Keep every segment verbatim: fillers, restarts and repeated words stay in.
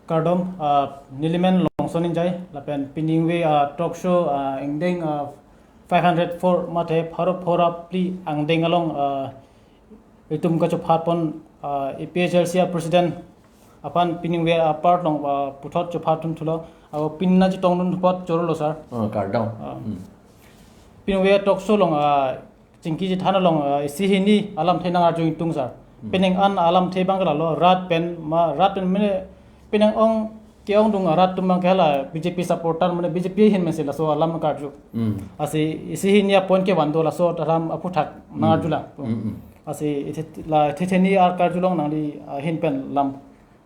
Kardom, ah, nelimen Longson Ingjai, lapen piningve, ah, talk show, ah, angdeng, ah, five hundred four mate pharo phora phli angdeng along, ah, itum kachophat pon, ah, A P H L C a president aphan piningve apart along, ah, puthot chophat dun thulo, ah, pini nangchetong dun apot chorolo sir. Oh, kardom. Ah. Hmm. Piningve talk show along, ah, chingki chethan along, ah, isi hini alamthe nangarju ingtung sir. Hmm. Penang an alamthe abang ke lalo rat pen ma rat pen mene penang ong ke-ongdung arat atum abang ke hala B J P supporter mene B J P ahin mesi laso alam karju. Hmm. Lasi isi hini a point kevan do laso alam aphuthak Hmm. nangarju lang. Hmm, hmm. Lasi isi la the the ni a karju along nangli, ah, ahin pen lam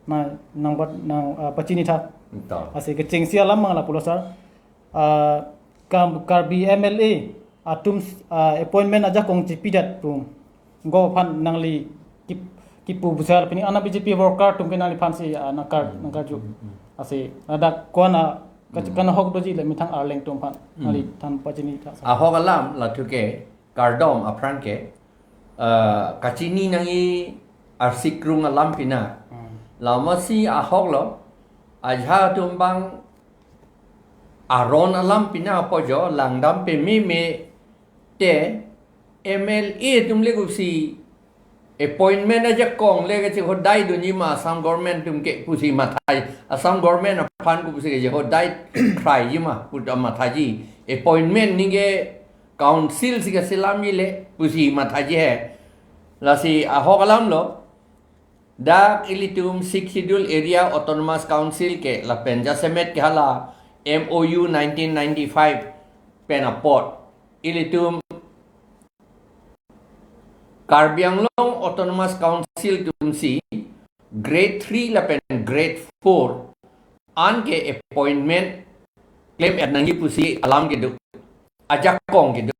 na nang bat nang, ah, pachini tha. Ito. Lasi kechengsi alam abang lapulo sir. Ah, Kam-, Karbi M L A atum, ah, appointment ajakong chipidet tum. Go aphan nangli kip-, kipu busal pini ana B J P worker atum ke nangliphan si, ah, nangkar-, nangkarju. Hmm. Lasi ladak ko-an a, kach-, Hmm. ko-an ahok doji le methang Arleng atum aphan. Hmm. Nangli than pachini tha sir. Ahok alam lathu ke kardom aphrang ke, ah, kachini nangji arsikrung alam pina. Hmm. Lamasi ahok lo, ajahak atum abang aron alam pina apojo langdam pememe te M L A atum le kosi appointment ajakong le kachehodai dunji ma Assam government atum ke pusi mathai, Assam government aphan ko pusi kachehodai khraiji ma puta mathaji, appointment ningke council si kaselamji le pusi mathaji he. Lasi ahok alam lo. Dak ilitum Sixth Schedule Area Autonomous Council ke lapen jasemet ke hala M O U nineteen ninety-five pen apot ilitum Karbi Anglong Autonomous Council atum si grade three lapen grade four an ke appointment claim-et nangji pusi alam kedo, ajakong kedo.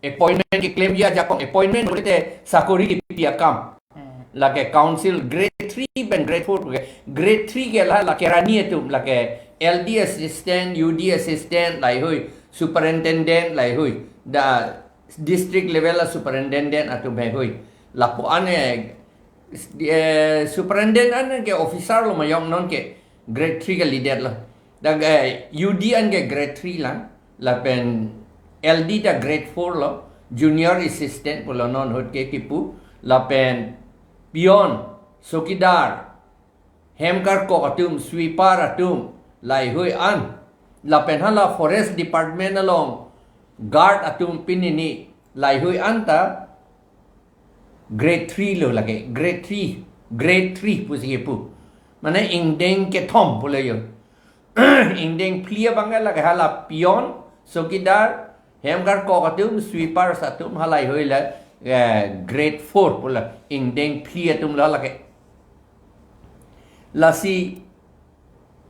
Appointment keklemji ajakong, appointment pulote sakori kipi akam. Hmm. Lake council grade three pen grade four ke, grade three ke la, lake rani atum, lake L D assistant, U D assistant, laheihui superintendent, laheihui da district level a superintendent atum laheihui. Lapu an, eh, eh, superintendent an ke officer lo mayong, non ke grade three kalidet lo. Dak, eh, U D an ke grade three lang, lapen L D ta grade four lo, junior assistant pulo non ahut ke kipu, lapen peon, chowkidar, hem karkok atum, sweeper atum, laheihui an, lapen hala forest department along guard atum pini ni, laheihui an ta grade three lo lake, grade three, grade three pusi kipu. Mane ingdeng kethom pulo yo. Ingdeng phli abang ke lake hala peon, chowkidar, hem karkok atum, sweeper atum, halaheihui la, eh, grade four pulo, ingdeng phli atum lo lake. Lasi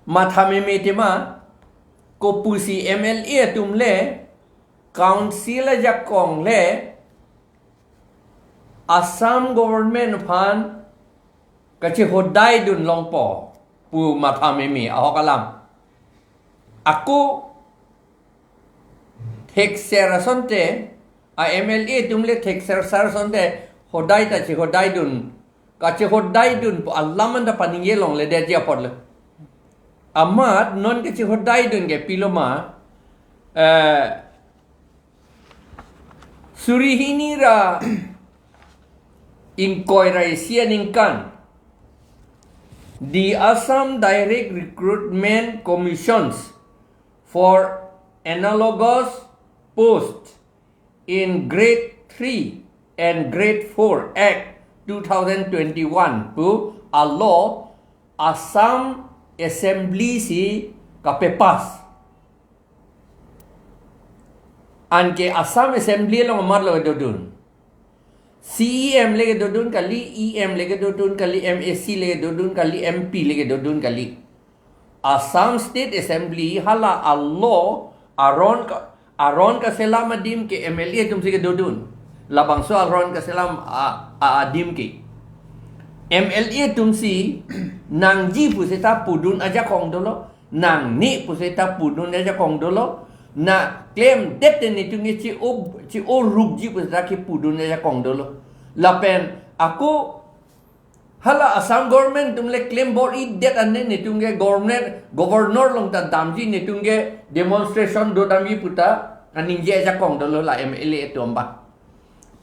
matha meme tema, kopusi M L A atum le, council ajakong le, Assam government aphan kachehodai dun longpo pu matha meme ahok alam. Ako thekser asonte, a M L A atum le thekser sar asonte hodai ta chehodai dun, kachehodai dun pu alam anta paningje longledetji apot le. Amat non kachehodai dun ke pilo ma, eh, suri hini ra ingkoi ra isi aningkan, the Assam Direct Recruitment Commissions for analogous posts in grade three and grade four Act two thousand twenty-one pu a law Assam Assembly si kapepass. Anke Assam Assembly along amat lo dodun. C E M le kedodun kali, E M le kedodun kali, M A C le kedodun kali, M P le kedodun kali. Assam State Assembly hala a law aron ka, aron kaselam adim ke M L A atum si kedodun. Labangso aron kaselam a, a adim ke M L A atum si nangji puseta pudun ajakong dolo, nangne puseta pudun ajakong dolo, na klemdet te netum ke chi-o, chi-orukji puseta kepudun ajakong dolo. Lapen ako Hala Assam government atum le claim bor-idet ane netum ke government, governor along ta damji netum ke demonstration do damji puta aningje ajakong dolo la M L A atum ba.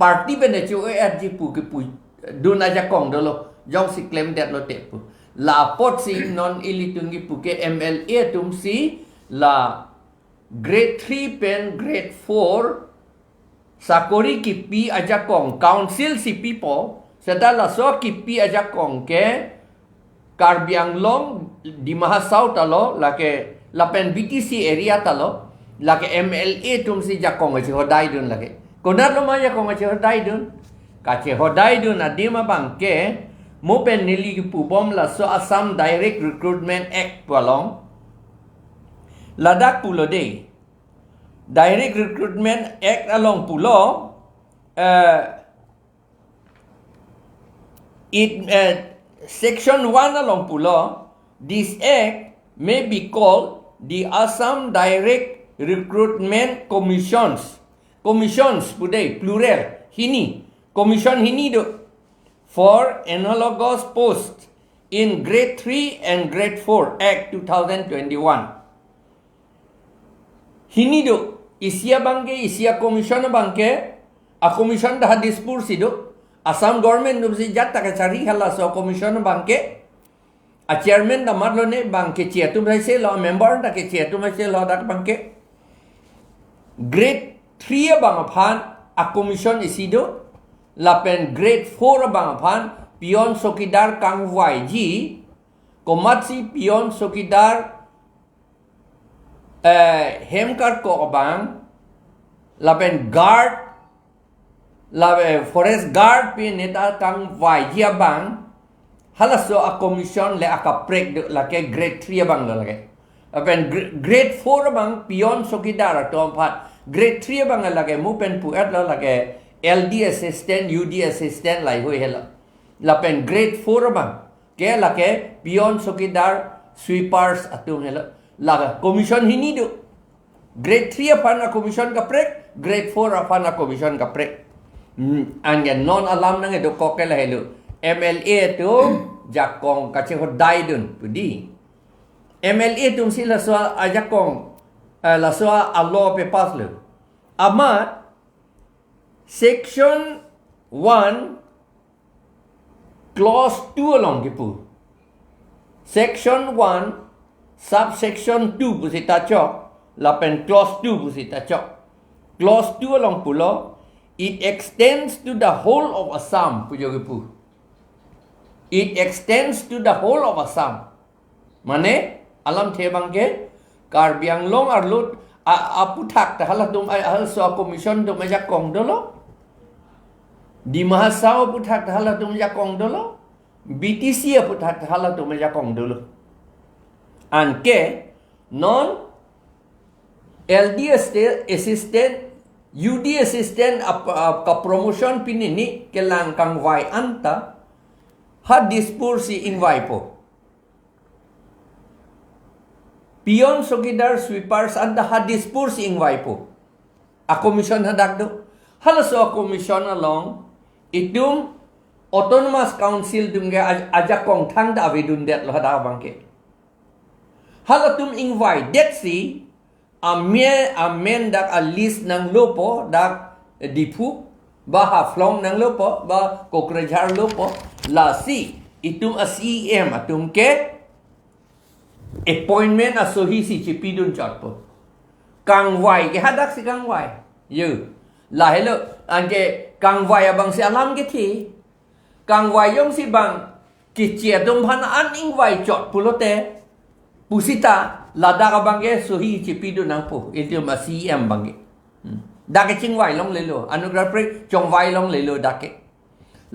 Party pen chu-e-etji pu kepudun ajakong dolo. Jongsi claim detlo te pu. La apotsi non ilitum kipu ke M L A atumsi la grade three pen grade four sakori kipi ajakong, council si pipo, seta laso kipi ajakong ke Karbi Anglong, Dima Hasao ta lo, lake lapen B T C area ta lo, lake M L A atumsi jakong kachehodaidun lake. Konatlo ma jakong kachehodaidun? Kachehodaidun adim abang ke, mo pen neli kipubom laso Assam Direct Recruitment Act pu along. Ladak pulo de. Direct Recruitment Act along pulo, eh, it, eh, section one along pulo, this act may be called the Assam Direct Recruitment Commissions. Commissions pu de, plural, hini. Commission hini do. For analogous posts in grade three and grade four Act two thousand twenty-one. Hini do, isi abang ke, isi a-commission abang ke, a-commission ta ha Dispur si do, Assam government atumsi jat ta kachari halaso commission abang ke, a-chairman ta matlo ne bang keche atum hai se lo, member ta keche atum hai se lo dak abang ke. Grade three abang aphan a-commission isi do, lapen grade four abang aphan peon chowkidar kangvaiji, komatsi peon chowkidar, eh, hem karkok abang, lapen guard, lapen forest guard pen neta kangvaiji abang, halaso a-commission le akaprek do lake grade three abang lo lake. Lapen gr-, grade four abang peon chowkidar atum aphan, grade three abang lake mo pen pu-etlo lake L D assistant, U D assistant lahei helo. Lapen grade four abang ke lake peon chowkidar sweepers atum helo. Lake commission hini do. Grade three aphan a-commission kaprek, grade four aphan a-commission kaprek. Hmm, anke non alam nangkedokok ke lahelo. M L A atum jakong kachehodaidun pu di. M L A atumsi laso ajakong, eh, laso a-law pass lo. Amat section one clause two along kipu. Section one, subsection two pusita chok, lapen clause two pusita chok. Clause two along pulo, it extends to the whole of Assam, pu jo kipu. It extends to the whole of Assam. Mane, alamthe abang ke, Karbi Anglong arlo a, aputhak ta halatum, a, halaso a-commission atum ajakong dolo. Dima Hasao aputhak ta halatum ajakong dolo. B T C aputhak ta halatum ajakong dolo. Anke, non L D assistant, U D assistant ap-, ap-, ka-promotion pinini kelang kangvai anta ha Dispur si ingvaipo. Peon, chowkidar, sweepers anta ha Dispur si ingvaipo. A-commission hadak do. Halaso a-commission along itum Autonomous Council atum ke aj-, ajakong thangta avedundetlo hadak abang ke. Halatum ingvaidetsi, amen, amen dak a-list nanglopo, dak Diphu, ba Haflong nanglopo, ba Kokrajhar lopo, lasi itum a-C E M atum ke appointment asohi si chipidun chotpo. Kangvai ke hadak si kangvai. Yo. Lahelo, anke kangvai abang si alam kethe. Kangvai jongsi bang keche atum aphan an ingvai chot pulote, pusita ladak abang ke sohi chipidun nangpo, itum a-C E M abang ke. Hmm. Dak ke chingvai longlelo, Anugrah Parekh chongvai longlelo dak ke.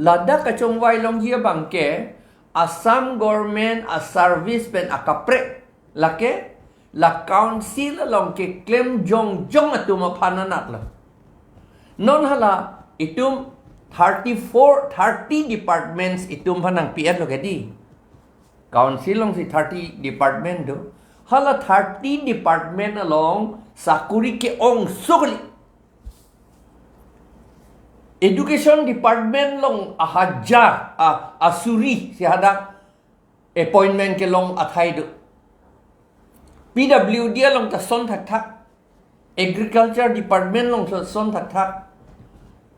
Ladak kachongvai longji abang ke Assam government a-service pen akaprek, lake la council along keklem jongjong atum aphan anat lo. Non hala itum thirty-four, thirty departments itum aphan nangpi-etlo ke di. Council alongsi thirty department do. Hala thirty department along sakori ke-ongso kali. Education Department along ahajar a asuri si hadak appointment kelong athai do. P W D along ta son thakthak, Agriculture Department along ta son thakthak,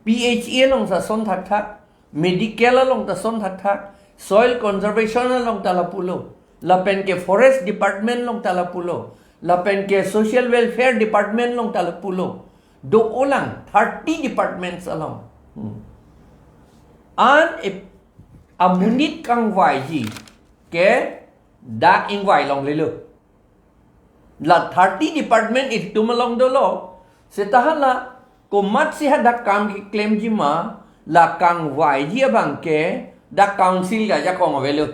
P H E along ta son thakthak, Medical along ta son thakthak, Soil Conservation along ta lapulo, lapen ke Forest Department along ta lapulo, lapen ke Social Welfare Department along ta lapulo. Do-olang thirty departments along. Hmm. An ep- amonit kangvaiji ke dak ingvai longlelo. La thirty department itum along dolo. Seta hala komatsi hadak kam keklemji ma, la kangvaiji abang ke dak council ajakong avelo.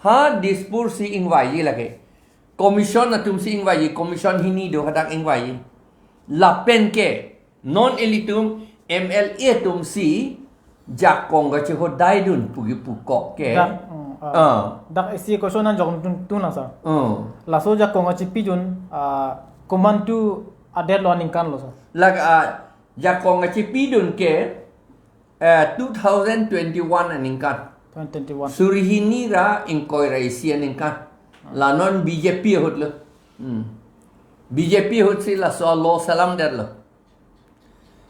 Ha Dispur si ingvaiji lake. Commission atum si ingvaiji, commission hini do hadak ingvaiji. Lapen ke non ilitum M L A atum si jakong kachehodaidun pugi pukok ke. Dak, mm, ah, ah, dak isi question an jong tun tun asa. Hmm. Laso jakong kachepidun, ah, komantu adet lo aningkan lo sa. Lak, ah, jakong kachepidun ke, eh, two thousand twenty-one aningkan. Twenty twenty-one. Suri hini ra ingkoi ra isi aningkan. Hmm. La non B J P ahut lo. Hmm. B J P ahut si laso law selamdetlo.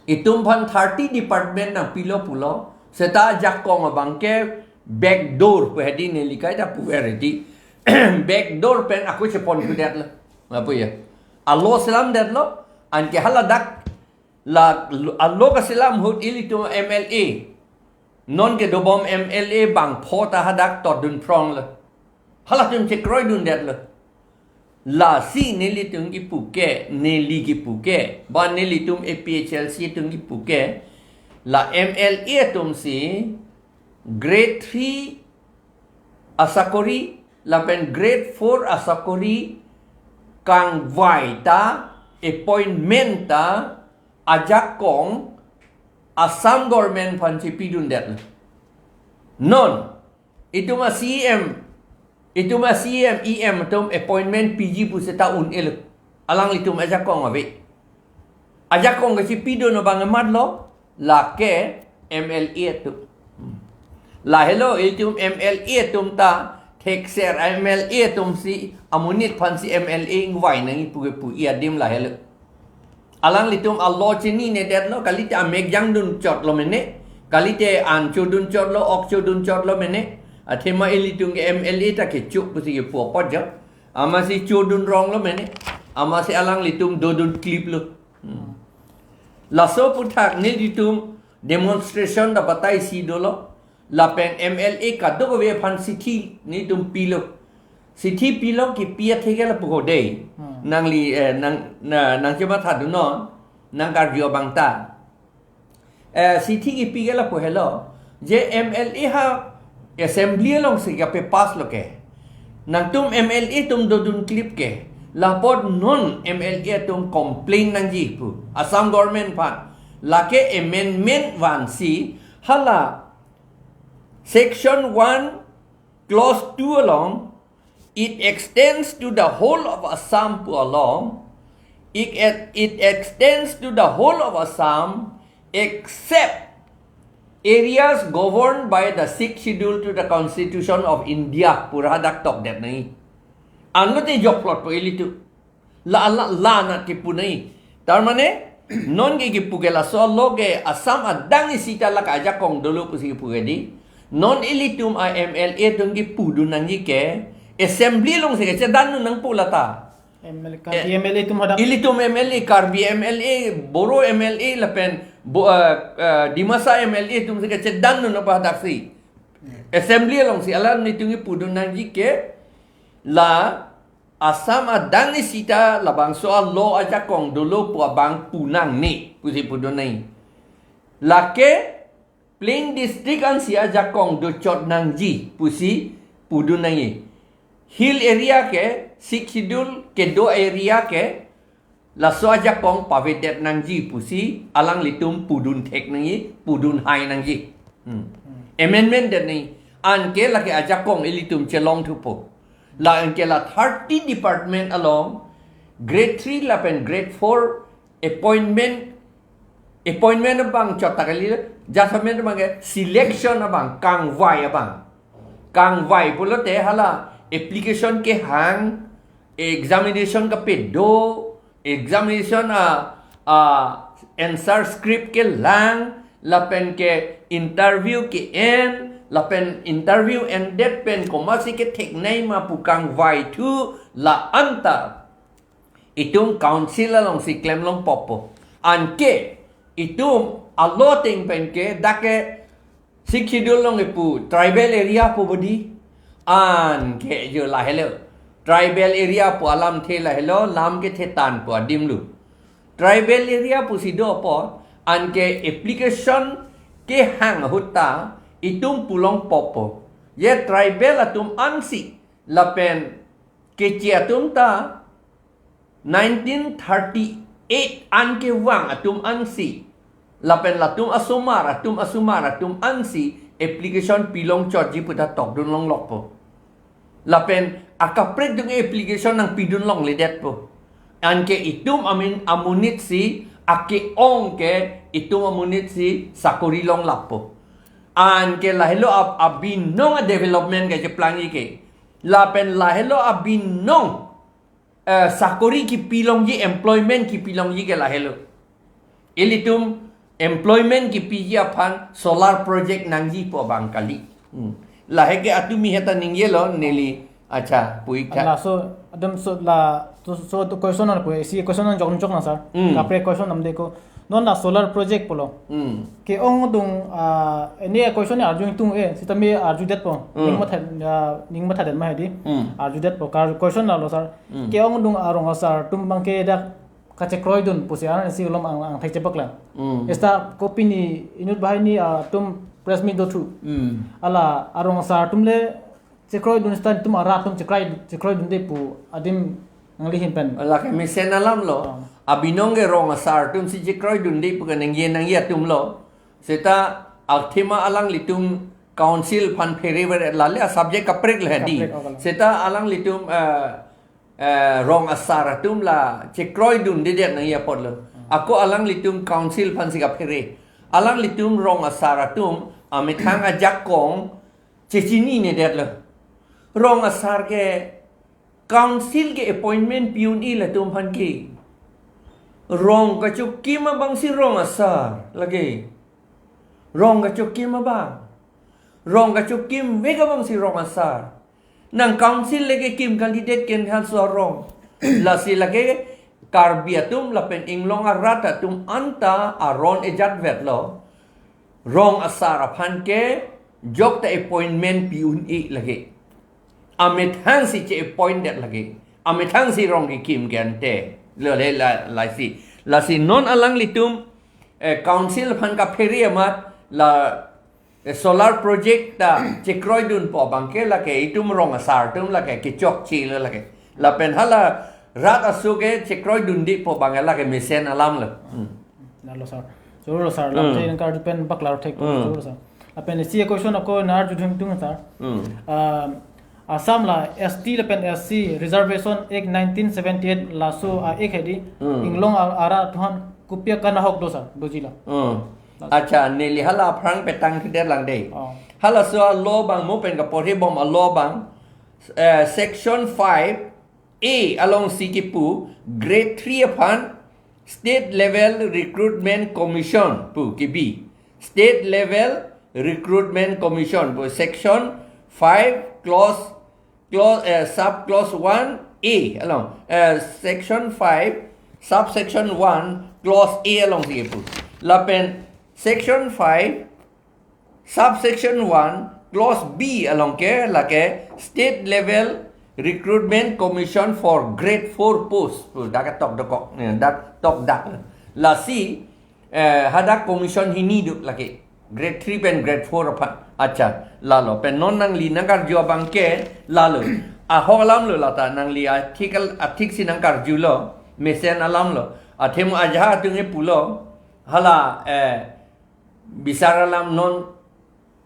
Itum aphan thirty department nangpilo pulo. Seta jakong abang ke backdoor pu hedi neli kaita puver hedi. Backdoor pen ako chepon kudetlo. Lapu ya. A law selamdetlo. Anke haladak la a law kaselam ahut ilitum M L A. Non kedobom M L A bangpho ta hadak totdun phronglo. Halatum chekroidundetlo. Lasi nelitum kipu ke, neli kipu ke, ba nelitum A P H L C atum kipu ke, la M L A atum si grade three asakori lapen grade four asakori kangvai ta, appointment ta ajakong Assam government aphan chepidundet. Non itum a C E M, itum a C E M, E M atum appointment piji puseta un-elo. Alanglitum ajakong ave. Ajakong kachepidun abang amat lo, lake M L A atum. Lahelo itum M L A atum ta thekser M L A atum si amonit aphan si M L A ingvai nangji pu kepu-i adim lahelo. Alanglitum a law chininedetlo, kalite amek jangdun chotlo mene, kalite an chodun chotlo, ok chodun chotlo mene, athema ilitum ke M L A ta kecho pusi kepu apot jo. Amatsi chodun ronglo mene, amatsi alanglitum dodun kliplo. Hmm. Laso aphuthak nelitum demonstration ta batai si dolo, lapen M L A kadokave aphan sithi nelitum pilo. Sithi pilo kipi atheke lapu ho dei. Hmm. Nangli, eh, nang, na, nangchemathadunnon, nangkarju abang ta. Eh, sithi kipi ke lapu helo. Je M L A ha assembly alongsi kape pass lo ke. Nangtum M L A atum dodun klip ke. Lahai apot non M L A atum complain nangji pu Assam government aphan. Lake amendment vansi hala section one clause two along, it extends to the whole of Assam pu along, it, it extends to the whole of Assam except areas governed by the Sixth Schedule to the Constitution of India pu ra hadak tokdet nangji. Anlote jokplot po ilitum. La, la, la na kipu nangji. Tar mane, non ke kipu ke laso law ke Assam adang isi ta lake ajakong dolo pusi kipu ke dei. Non ilitum a M L A atum kipudun nangji ke, assembly alongsi kachedandun nangpo lata. M L A, Karbi Eh, M L A atum hadak. Ilitum M L A, Karbi M L A, Boro M L A lapen Bo-, eh, eh, Dimasa M L A atumsi kachedandun nangpo hadaksi. Hmm. Assembly alongsi alanglitum kipudun nangji ke, la Assam adang isi ta labangso a law ajakong dolo pu abang pu nangne pusi pudun nangji. Lake plain district ansi ajakong dochot nangji pusi pudun nangji. Hill area ke, Sixth Schedule kedo area ke, laso ajakong pavedet nangji pusi alanglitum pudun thek nangji, pudun hai nangji. Hmm. Hmm. Amendment det nangji. Anke lake ajakong ilitum chelong thupo. La anke la thirty department along grade three lapen grade four appointment Appointment abang chot ta kali, judgment abang ke selection abang, kangvai abang. Kangvai pulote hala application kehang, examination kapedo, examination a, a answer script kelang, lapen ke interview ke-en, lapen interview endet pen komatsi ketheknei ma pu kangvai thu la anta itum council alongsi klem longpo po. Anke itum a-law ateng pen ke dak ke Sixth Schedule along ipu tribal area pu bodi. Anke jo lahelo. Tribal area pu alamthe lahelo, lam kethe tangpo adim lo. Tribal area pusi do po, anke application kehang ahut ta itum pu longpo po. Je tribal atum ansi, lapen Keche atum ta nineteen thirty-eight an kevang atum ansi, lapen latum asomar atum, asomar atum ansi application pilong chotji pu ta tokdun longlok po. Lapen akaprek adung application nangpidun longledet po. Anke itum amin amonit si ake-ong ke itum amonit si sakori longlap po. Anke lahelo ab-, abinong a-development ke cheplangji ke. Lapen lahelo abinong, eh, sakori kipilongji, employment kipilongji ke lahelo. Ilitum employment kipiji aphan solar project nangji pu abang kali. Hmm. Laheke atumi heta ningjelo neli, acha, puik tha. Laso, adem so la, so, so to question na ko, isi question na jok jok na sir. Hmm. Kaprek question namde ko. Non la solar project pulo. Hmm. Ke-ong adung, ah, ini question ni arju itung eh, sitame arjudet po. Hmm. Ning matha, ah, ning mathadet ma hedi. Hmm. Arjudet po. Kar question na lo sir. Hmm. Ke-ong adung arong asar atum abang ke dak kachekroidun pusi an si ulom ang, angthek chepak lang. Hmm. Esta kopini inut banghini, ah, atum press meet dothu. Hmm. Hala arong asar atum le chekroidun stan itum arat atum chekrai, chekroidunde pu adim nangli ahin pen. Lake mesen alam lo. Oh. Abinong ke rong asar atum si chekroidunde pu ke nangji nangji atum lo. Seta athema alanglitum council aphan phere phere lale a-subject kaprek le hedi. Kaprek, oh, kalang. Seta alanglitum, eh, eh, rong asar atum la chekroidundedet nangji apot lo. Hmm. Ako alanglitum council aphan si kaphere. Alanglitum rong asar atum amethang ajakong chechininedet lo. Rong asar ke council ke appointment pi un-e latum aphan ke. Rong kachokim abang si rong asar lake. Rong kachokim abang. Rong kachokimvek abang si rong asar. Nang council le kekim candidate ke nhan so arong. Lasi lake Karbi atum lapen inglong arat atum anta aron ejatvet lo. Rong asar aphan ke jok ta appointment pi un-e lake. Amethang si che-appointdet lake. Amethang si rong kekim ke ante. Lo le la, lasi. Lasi non alanglitum, eh, council aphan kaphere amat la, eh, solar project ta chekroidunpo abang ke lake itum rong asar atum lake kechokche lo lake. Lapen hala rat aso ke chekroidundepo abang lake mesen alam lo. Hmm. Lalo sir. Jor lo sir. Hmm. Lamthe nangkarju pen bak lalo thek. Hmm. Jor lo sir. Lapen isi question ako nangkarju dung dung sir. Hmm. Ah, Assam la S T lapen S C Reservation Act nineteen seventy-eight laso a-act hedi. Hmm. Inglong a-, arat aphan kopi akanghok do sir, doji la. Hmm. Laso. Acha, neli hala aphrang petang thedet lang dei. Oh. Halaso a-law abang mo pen kaporhe bom a-law abang, eh, section five A alongsi kipu grade three aphan State Level Recruitment Commission pu kibi. State Level Recruitment Commission pu section five clause, clause, eh, sub clause one A along, eh, section five subsection one clause A alongsi kipu. Lapen section five subsection one clause B along ke lake State Level Recruitment Commission for Grade four post. Pu dak tok dokok, eh, dak tok dak. Lasi, eh, hadak commission hini do lake. Grade three pen grade four aphan. Acha, lalo. Pen non nangli nangkarju abang ke, lalo. Ahok alam lo lata nangli athik al-, athik si nangkarju lo. Mesen alam lo. Athema ajahak atum ke pulo. Hala, eh, bisar alam non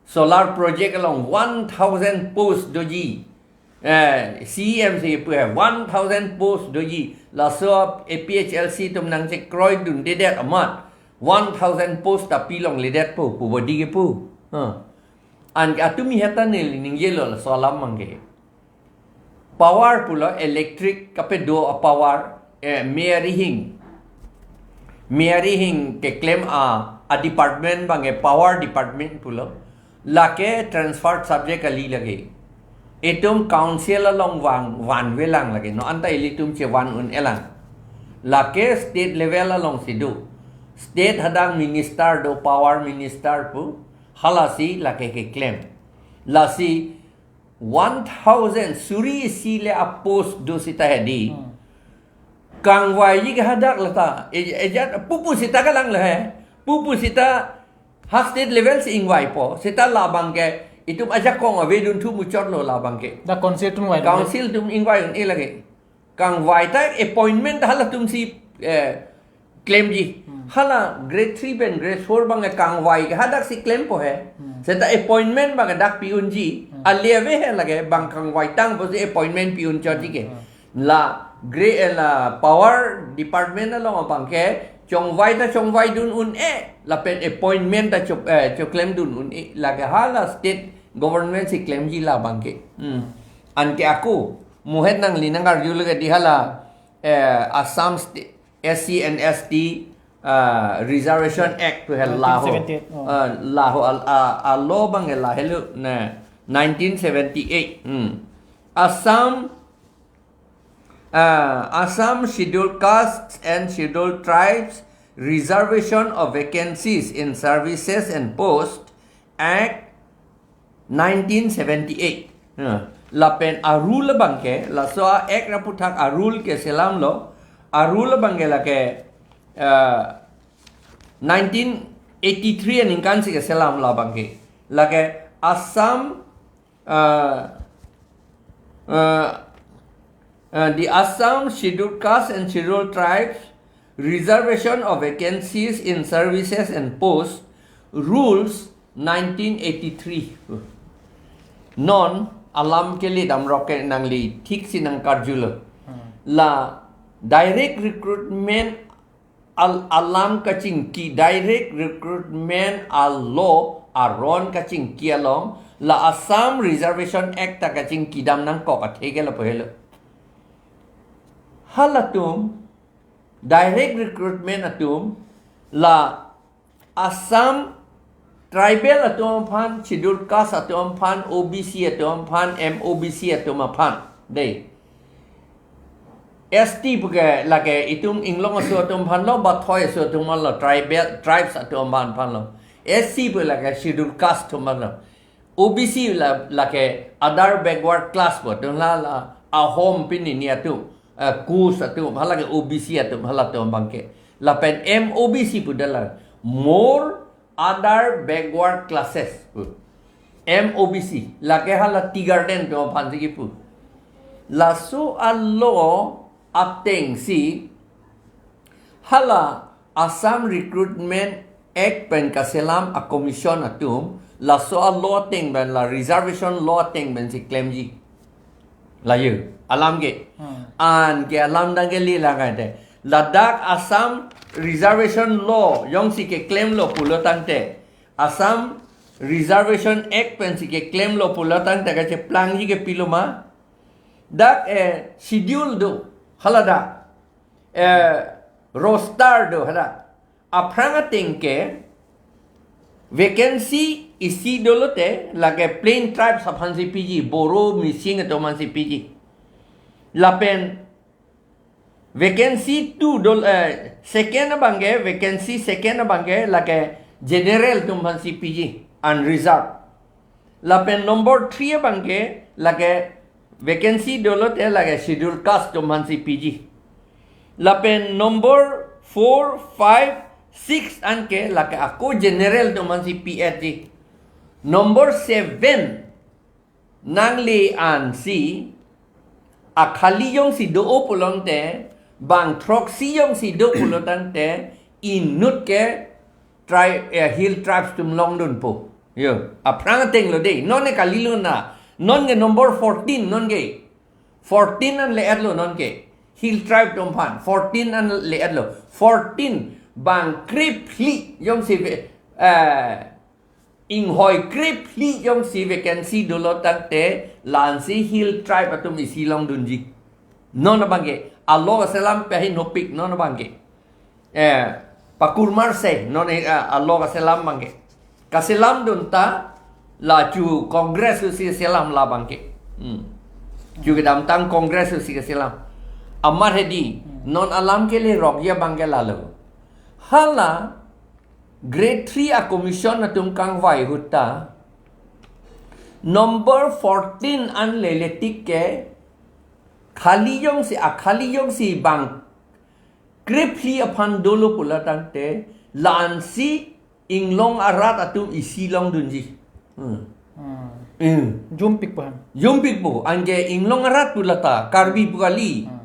solar project along one thousand post doji. Eh, C E M si pu hai one thousand post doji. Laso A P H L C atum nangchekroidundedet amat. one thousand post ta pilongledetpo pu bodi kepu. Ha. Anke atumi heta neli ningjelo laso alam abangke. Power pulo electric kapedo a power, eh, Mary Hing. Mary Hing keklem a, a department abangke power department pulo. Lake transferred subject kali lake. Itum council along van, vanvelang lake. No anta ilitum chevan un-elang. Lake state level alongsi do. State hadak minister do, power minister pu. Halasi lake keklem. Lasi one thousand suri isi le a post do seta hedi. Hmm. Kangvaiji ke hadak lata. E-, ejat pupu seta kalang le he. Pupu seta ha state level si ingvaipo. Seta labangke itum ajakong avedun thu muchotlo labangke. Da council atum vai. Council atum ingvai un-e lake. Kangvai ta appointment halatumsi, eh, klemji. Hmm. Hala grade three pen grade four abangke kangvai ke hadaksi klempo he. Hmm. Seta appointment abangke dak pi unji. Hmm. Ale ave he lake bang kangvaitangpo si appointment pi un chotji ke. Hmm. La grade, eh, la power department along abangke chongvai ta chongvaidun un-e. Lapen appointment ta cho-, eh, choklemdun un-e. Lake hala state government si klemji labangke. Hmm. Anke ako mohet nangli nangkarju lake di hala, eh, Assam Sta-, S C and S T, ah, Reservation Act pu he laho. Nineteen seventy-eight, oh. Ah, laho al-, ah, a law abangke lahelo na nineteen seventy-eight. Hmm. Assam, ah, Assam Scheduled Castes and Scheduled Tribes Reservation of Vacancies in Services and Post Act nineteen seventy-eight. Ha. Lapen a rule abangke, laso a act aputhak a rule ke selamlo, a rule abangke lake, eh, nineteen eighty-three aningkan si keselam labangke. Lake Assam, eh, eh, eh, the Assam Scheduled Caste and Scheduled Tribes Reservation of Vacancies in Services and Posts Rules nineteen eighty-three. Non alam kele damrok ke nangli thiksi nangkarjulo. Hmm. La direct recruitment al-, alam kachingki, direct recruitment a law aron kachingki along la Assam Reservation Act ta kachingkidam nangkok athe ke lapu helo. Halatum direct recruitment atum la Assam tribal atum aphan, Scheduled Caste atum aphan, O B C atum aphan, M O B C atum aphan. Dei. S T puke lake itum inglong aso atum aphanlo, bathoi aso atum aphanlo, tribal, tribes atum aphan aphanlo. S C pu lake Scheduled Caste atum aphanlo. O B C la, lake other backward class pu atum la, la Ahom pini ni atum, eh, Kush atum, halake O B C atum, halatum abangke. Lapen M O B C pu dala more other backward classes pu. M O B C, lake hala tea garden atum aphansi kipu. Laso a law atengsi hala Assam Recruitment Act pen kaselam a commission atum laso a law ateng pen, la reservation law ateng pensi klemji. Layo, alam ke. Hmm. Anke alam dang ke lila kaite. Ladak Assam Reservation Law jongsi keklemlo pulo tangte, Assam Reservation Act pensi keklemlo pulo tangte kacheplangji ke pilo ma. Dak, eh, schedule do, haladak, eh, roster do, haladak. Aphrang ateng ke vacancy isi dolote lake plain tribes aphansi piji, Boro, Mising atum aphansi piji. Lapen vacancy two dol, eh, second abangke, vacancy second abangke lake general atum aphansi piji, unreserved. Lapen number three abangke lake vacancy dolote lake Scheduled Caste atum aphansi piji. Lapen number four, five, six anke lake ako general atum aphansi pi-etji. Number seven, nangli ansi akhali jongsi do-o pulote, bang throksi jongsi do pulo tangte, inut ke tri-, eh, hill tribes atum longdunpo. Yo, aphrang atenglo dei. Non ke kalilo na. Non ke number fourteen, non ke. Fourteen an le-etlo non ke. Hill tribe atum aphan. Fourteen an le-etlo. Fourteen. bang krephli jongsi ve, eh, inghoi krephli jongsi vacancy dolo tangte la-ansi hill tribe atum isi longdunji. Non abangke, along aselam pen hinopik non abangke. Eh, pakur marse, non, eh, along aselam abangke. Kaselamdun ta, la chu Congress si selam la abangke. Hmm. Chu kedamtang Congress si keselam. Amat hedi, Hmm. non alam kele rokji abangke lalo. Hala, grade three a commission atum kangvai ahut ta, number fourteen an leletik ke, khali jongsi, akhali jongsi bang krephli aphan dolo pulo tangte, la-ansi inglong arat atum isi longdunji. Hmm. Hmm. Hmm. Jumpik po han. Jumpik po, anke inglong arat pu lata, Karbi pu kali. Hmm.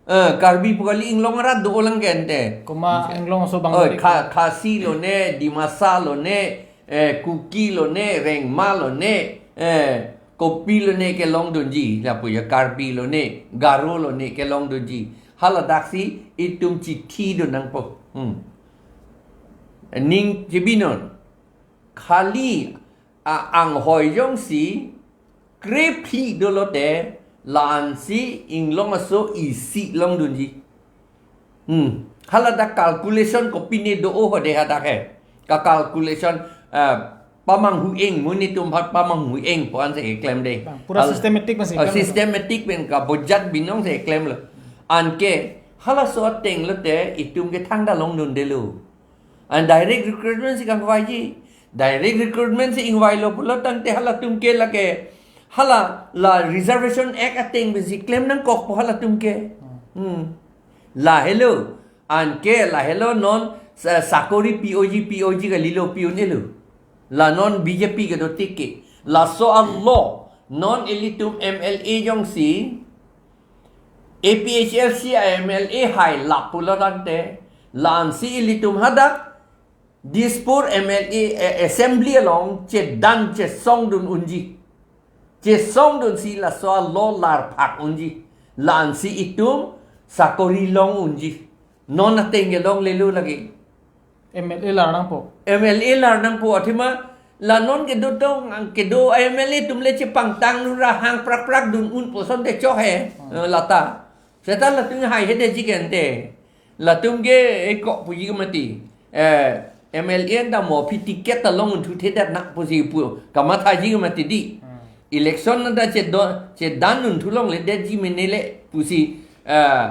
Eh, Karbi pu kali inglong arat do-olang ke ante. Koma inglong aso bang Oi, dotik. Kha-, Khasi lone, Dimasa lone, eh, Kuki lone, Rengma lone, eh, kopi lone kelongdunji, lapu ya Karbi lone, Garo lone kelongdunji. Haladaksi itum chithidun nangpo. Hmm. Ning chibinon. Khali a-anghoi jongsi krephli dolote la-ansi inglong aso isi longdunji. Hmm. Haladak calculation kopine do-o hode hadak he. Ka calculation, eh, pamanghu-eng, monit atum aphan pamanghu-eng pu ansi keklem de. Bang, pura Hal-, systematic pensi eh, keklem. Systematic pen kabojat binong si keklem lo. Anke halaso ateng lote itum ke thangta longdundelo. An direct recruitment si kangvaiji. Direct recruitment si ingvailo pulo tangte halatum ke lake, hala la Reservation Act ateng pensi klem nangkokpo halatum ke. Hmm. Lahelo. Anke lahelo non sa-, sakori P O G, P O G kalilo, pi-un-elo. La non B J P kedotik ke. Laso alo non ilitum M L A jongsi A P H L C a M L A hai lapulo tangte, la-ansi ilitum hadak Dispur M L A, eh, assembly along chedan chesongdun unji. Chesongdunsi laso alo larphak unji. La-ansi itum sakori long unji. Non ateng ke longlelo lake. M L A lar nangpo. M L A lar nangpo, athema la non kedotong, kedo M L A atum le chepangtang nura hang prak prak dun un puson te chok he. Hmm. Eh, lata. Seta latum haihedetji ke ante. Latum ke eko puji ke mati. Eh, M L A anta mo aphi ticket ta longun thuthedet nang pusi pu kamathaji ke mati di. Hmm. Election anta chedo-, chedan un thu longledetji mene le pusi, eh,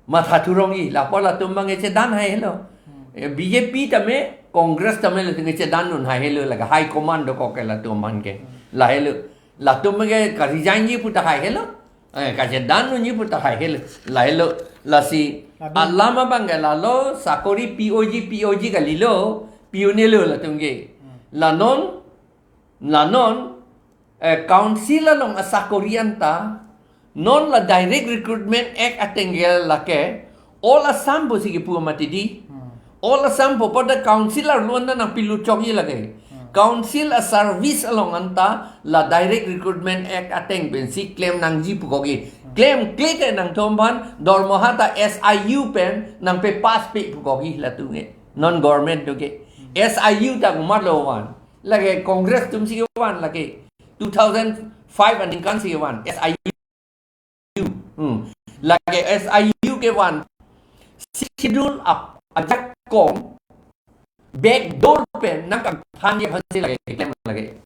matha thurongji, lapu latum abang chedan haihelo. Hmm. Eh, B J P tame, Congress tame latum chedan un haihelo, lake high command dokok ke latum abang ke. Hmm. Lahelo. Latum ke ka-resignji pu ta haihelo. Eh, kachedan unji pu ta haihelo. Lahelo. Lasi, Labi. Alam abang ke lalo, sakori P O G, P O G kalilo, pi-un-elo latum ke. Hmm. La non, la non, eh, council along asakori anta, non la Direct Recruitment Act ateng ke lake, All Assam pusi kipu mati di. Hmm. All Assam pu pada council arlo anta nangpilut chokji lake. Hmm. Council a-service along anta la Direct Recruitment Act ateng pensi klem nangji pukokji. Hmm. Klemkle ke nangtum aphan dormoha ta S I U pen nangpe-pass pe pukokji latum ke. Non government atum ke. Hmm. S I U ta komatlo van. Lake Congress atumsi kevan lake. Two thousand five aningkan si kevan. S I U. Hmm. Lake S I U kevan. Sixth Schedule ap-, ajakong. Backdoor pen nangkangthanji aphansi lake klem lake.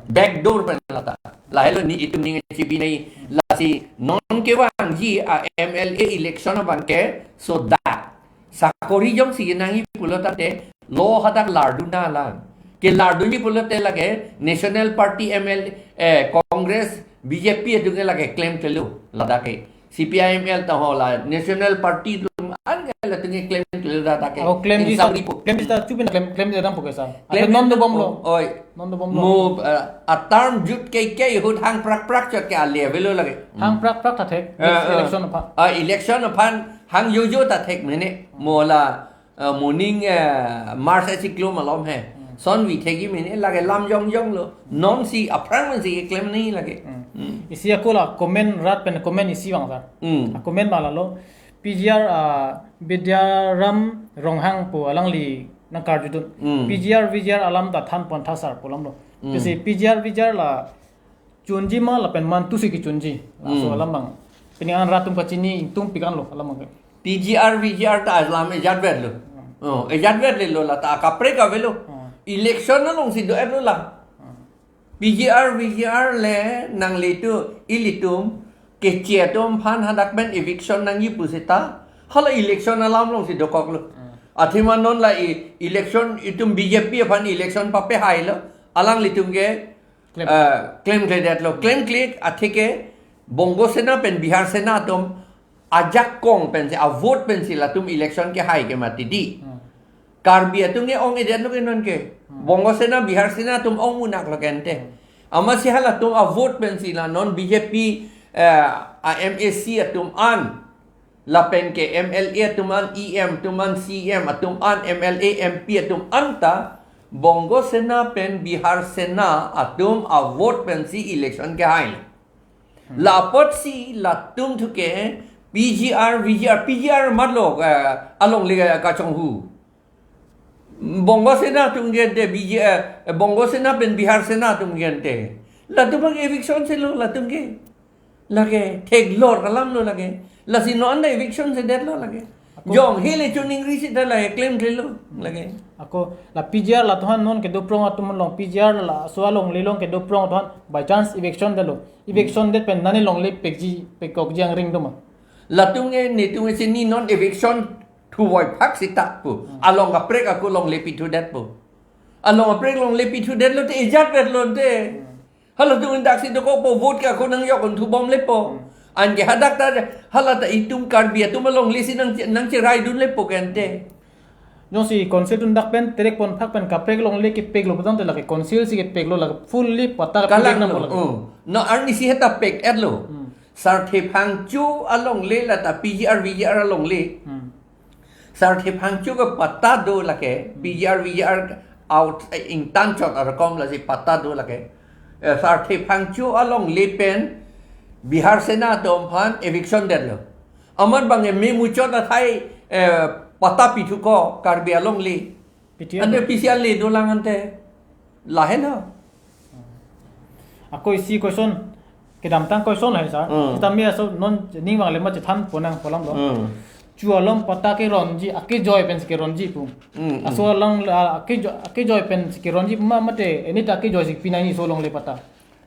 Backdoor pen lata. Lahelo nelitum ning chibi nai lasi non kevangji a-M L A election abang ke so that sakori jongsi nangji pulo tangte lo hadak lardun nanglang. Kelardunji pulote lake National Party M L A, eh, Congress, B J P atum ke lake klemklelo ladak ke. C P I M L ta ho la National Party atum an ke latum ke klemklelo ladak ke. Ako klemji Insang sa, ripo. Klemji ta chupin klem, klemji dam poke sa. Klem Ako non dobomlo. Oi. Non dobomlo. Mo, eh, a-term jut ke ke ahut hang prak prak chot ke ale avelo lake. Hang prak prak ta thek. Eh, eh. Election aphan. Ah, election aphan hang jojo ta thek mene. Mo la, eh, morning, eh, March achiklo malom he. Hmm. Son vi thekji mene lake lam jongjonglo. Nonsi aphrang pensi keklem nangji lake. Hmm. Hmm. Isi ako la comment rat pen comment isi vang sa. Hmm. A-comment ma lalo. P G R, ah, Bidyaram Ronghang pu alangli nangkarjudun. Hmm. P G R, V G R alam ta than pon tha sar pu alam lo. Hmm. Lasi P G R, V G R la chunji ma lapen mantusi kechunji. Laso Hmm. alam abang. Pini an rat atum kachini ingtung pikan lo alam abang. P G R, V G R ta alam ejat vet lo. Hmm. Oh, ejat vet le lo la ta kaprek ave lo. Hmm. Election alongsi do-et lo la. Hmm. P G R, V G R le nanglitum, ilitum, keche atum aphan hadak pen eviction nangji pu seta, hala election alam alongsi dokok lo. Hmm. Athema non la i-, election itum B J P aphan election pape hai lo, alanglitum ke, Klem. eh, klemkledet lo, Hmm. klemkle, atheke Bongo Sena pen Bihar Sena atum ajakong pensi, avote pensi latum election kehai ke mati di. Hmm. Karbi atum ke ong-edet lo ke non ke. Hmm. Bongo Sena, Bihar Sena atum ong-unak lo ke ante. Hmm. Amatsi halatum avote pensi la non B J P, eh, a M A C atum an. Lapen ke M L A atum an, E M atum an, C M atum an, M L A, M P atum an ta Bongo Sena pen Bihar Sena atum avote pensi election kehai. Hmm. La apotsi latum thu ke P G R, V G R, P G R matlo, eh, alongle, eh, kachonghu. Bongo Sena atum ke ante B J, eh, Bongo Sena pen Bihar Sena atum ke ante. Latum ke eviction si lo latum ke. Lake theklor alam lo lake. Lasi non anta eviction si det lo lake. Ako Jong hele chuning ri sita lake klemkle lo lake. Ako la P G R la tohan non kedo prong atum along P G R laso alongle along kedo prong tohan by chance eviction det lo. Eviction det pen nani longle pekji pekokji angring do ma? Latum ke netum ke si ni non eviction thuvoi phak sita pu. Hmm. Along kaprek ako longle pithudet pu. Along kaprek longle pithudet lo te ejat vet lo te. Hmm. Halatum indaksi dokok po vote ke ako nangjok un thubom le po. Hmm. Anke hadak ta hala ta itum Karbi atum alongle si nang, nangcherai dun le po ke ante. Jongsi council atum dak pen terek pon phak pen kaprek longle kepek lo putangte lake council si kepek lo lake fully patta kepek Kalang nang lo. Lake. Oh. No arni si heta pek-et lo. Hmm. Sarthe Phangcho alongle lata P G R V G R alongle. Hmm. Sarthe Phangcho ke patta do lake, Hmm. P G R V G R out, eh, ingtan chot arakom lasi patta do lake. Eh, Sarthe Phangcho alongle pen Bihar Sena atum aphan eviction det lo. Amat bang e me muchot athai, eh, patta pithu ko Karbi alongle. P T L. Ante P C R le dolang ante. Lahelo. Ako isi question, kedamtang question lahai sir. Hmm. Sitame aso non ning vangle ma chethan ponang pu alam lo. Hmm. Chu along patta keronji, akejoi pensi keronji pu. Hmm, hmm. Aso along, ah, akejoi, akejoi pensi keronji pu ma mate, eni ta akejoi si pinai ni so longle patta.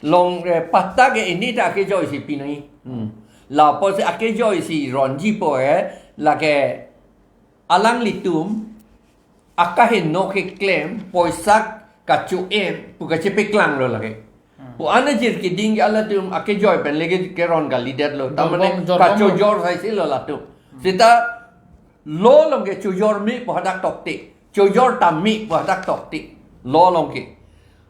Long, eh, patta ke eni ta akejoi si pinai. Hmm. La apotsi akejoi si ronji po, eh, lake alanglitum akaheno keklem poisa kacho-en pu kachepeklang lo lake. Hmm. Pu anajir keding ke alatum akejoi pen lege keron kalidet lo. Jorbom, tamane jorbom lo. Kachojor sai si lo latum. Hmm. Sita lo along ke chojor me pu hadak tokte. Chojor ta me pu hadak tokte. Lo along ke.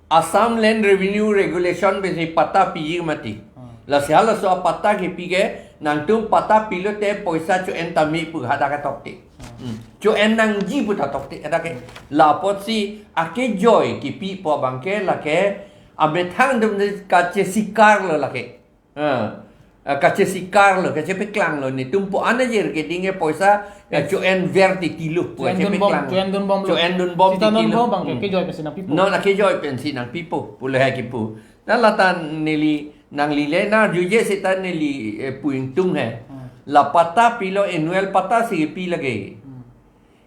Assam Land Revenue Regulation pensi patta piji mati. Hmm. Lasi halaso apatta kepi ke nangtum patta pilote poisa cho-en ta me pu hadak tokte. Hmm. Hmm. Cho-en nangji pu ta tokte. Hadak ke la apotsi akejoi kepi pu abang ke lake amethang atum kachesikar lo lake. Ah, ah, kachesikar lo, kachepeklang lo, netum pu anajir keding ke poisa, eh, Yes. cho-en ver titi lo, pu Cho-en dunbom, kachepeklang. Cho-en dunbom lo. Cho-en dunbom Sita titi lo. Dunbom abang ke, Hmm. kejoi pensi nangpipo. Non akejoi pensi nangpipo, pulo hai kipu. Na lata neli nanglile na juje sita neli, eh, pu ingtung hai. Hmm. La patta pilo annual patta si pi lake. Hmm.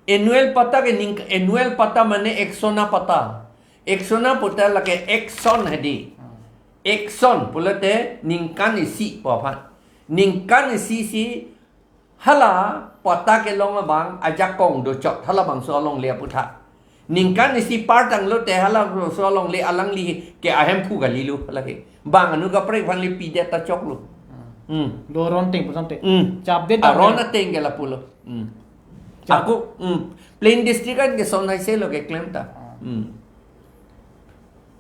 Annual patta ke ning, annual patta mane ek sona patta. Ek sona patta lake ek son hedi. Hmm. Ek son pulote ningkan isi pu aphan. Ningkan isi si hala patta kelong abang ajakong dochot halabangso alongle aphuthak. Ningkan isi par tanglote halabangso alongle alangli ke ahemphu kali lo lake. Bang anu kaprek aphan le pidet ta choklo. Hmm. Hmm. Lo aron ateng pu samte. Hmm. Chapdet Aron abang. Ateng ke lapulo. Hmm. Chap- Ako, hmm. Plain district an ke son hai se lo keklem ta. Ah. Hmm.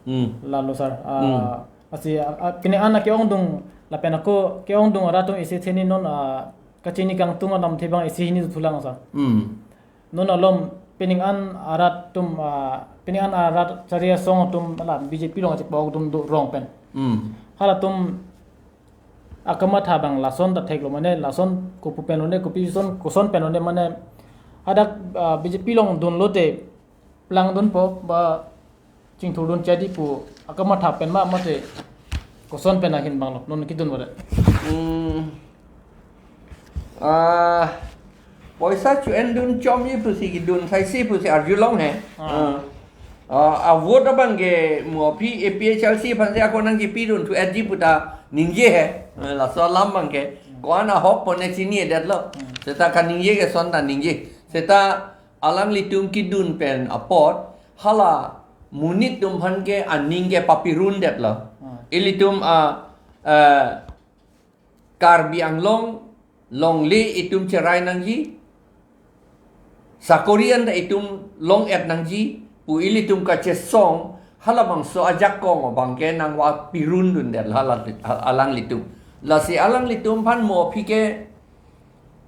Hmm. Lalo sir. Ah, Hmm. asi, ah, ah, pini an ke-ongdung lapen ako ke-ongdung arat atum isi theni non, ah, kachini kangtung anam thebang isi hini thulang sir. Hmm. Non alom pining an arat atum, ah, pining an arat Chari Asong atum la B J P along chepok atum do rong pen. Hmm. Halatum Akamatha abang lason ta theklo mane, lason kopu pen one, kopi son koson pen one mane, hadak, ah, B J P along dunlote plangdunpo ba chingthurdun chadi pu akamatha pen ma mate koson pen ahin abanglo non kidun vare. Hmm. Ah, poisa chu-endun chomji pusi kidun saisi pusi arjulong he. Ah. Ah, a vote abang ke mo aphi A P H L C aphansi ako nangkipidun thu etji puta ningje he. Eh, laso alam abang ke ko-an ahok pone chinidetlo. Seta kaningje ke son ta ningje. Seta alanglitum kidun pen apot hala monit atum aphan ke aning ke papirundetlo. Hmm. Ilitum a, eh, Karbi Anglong longle itum cherai nangji, sakori anta itum long-et nangji pu ilitum kachesong halabangso ajakong abang ke nangvapirundundet hala alanglitum. Lasi alanglitum aphan mo aphi ke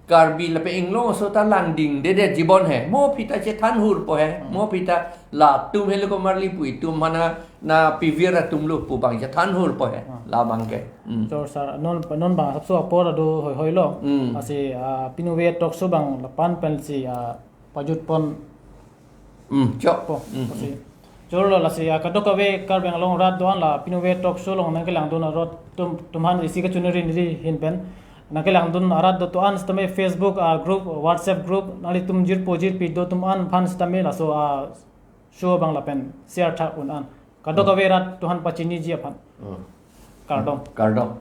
Karbi lapen Inglong aso ta langdingdedetji bon he. Mo aphi ta chethanhurpo he. Mo aphi ta latum helo komarli pu itum aphan na pivir atumlo pu abang chethanhurpo he. Labang ke. Hmm. Chor sir, non non abang asapso apor ado hoihoilo. Hmm. Lasi, ah, pinuve talk show abang lapu-an pensi, ah, pajutpon Hmm, chok. po. Hmm. Lasi. Chorlo lasi, ah, kadokave Karbi Anglong arat do-an la pinuve talk show along nangkelangdun arat atum, atum aphan isi kachonghiri ahin pen nangkelangdun arat do atum an sitame Facebook, ah, group, WhatsApp group nanglitum jirpo jirpi do atum an aphan sitame laso, ah, show abang lapen share tha un-an. Kadokave arat atum aphan pachiniji aphan. Hmm. Kardom. Kardom.